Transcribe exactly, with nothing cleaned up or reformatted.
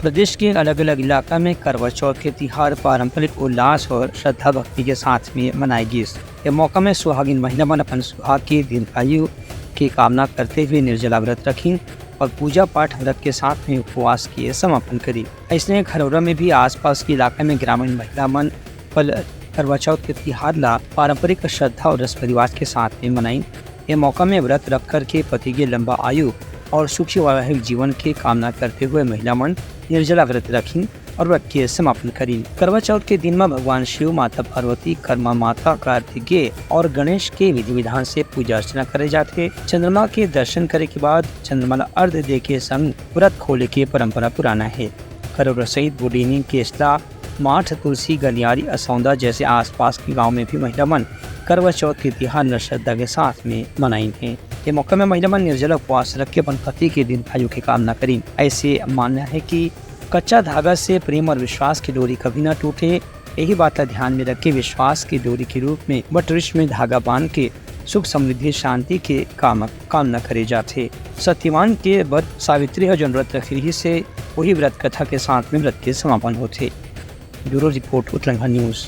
प्रदेश के अलग-अलग इलाका में करवा चौथ के तिहार पारंपरिक उल्लास और श्रद्धा भक्ति के साथ में मनाए गिस। ये मौका में सुहागिन महिला मन अपन सुहाग के दीर्घायु के कामना करते हुए निर्जला व्रत रखिन और पूजा पाठ व्रत के साथ में उपवास के समापन करी। ऐसने खरौरा में भी आसपास के इलाका में ग्रामीण महिला मन पल करवा चौथ के तिहार ला पारंपरिक श्रद्धा और रस्म रिवाज के साथ में मनाइन। ये मौका में व्रत रख करके पति के लंबा आयु और सुखी वैवाहिक जीवन के कामना करते हुए महिला मन निर्जला व्रत रखिन और व्रत के समापन करिन। करवा चौथ के दिन म भगवान शिव, माता पार्वती, कर्मा माता, कार्तिकेय और गणेश के विधि विधान से पूजा अर्चना करे जाथे। चंद्रमा के दर्शन करे के बाद चंद्रमा ला अर्घ दे के संग व्रत खोले के परंपरा पुराना है। खरौरा सहित बुढ़ीनी, केसला, माठ, तुलसी, गलियारी, असौंदा जैसे आसपास के गांव में भी महिला मन करवा चौथ के तिहार ल श्रद्धा के साथ में मनाइन हे। ये मौका में महिला मन निर्जला उपवास रख के अपन पति के दीर्घायु के कामना करिन। ऐसे मानना है कि कच्चा धागा से प्रेम और विश्वास की डोरी कभी ना टूटे। यही बात ला ध्यान में रख के विश्वास की डोरी के रूप में वट वृक्ष में धागा बांध के सुख, समृद्धि, शांति के काम, कामना करे जाथे। सत्यवान के व्रत सावित्री ह जोन व्रत रखे रहिस हे, वही व्रत कथा के साथ में व्रत के समापन होथे। ब्यूरो रिपोर्ट, उतरंगा न्यूज।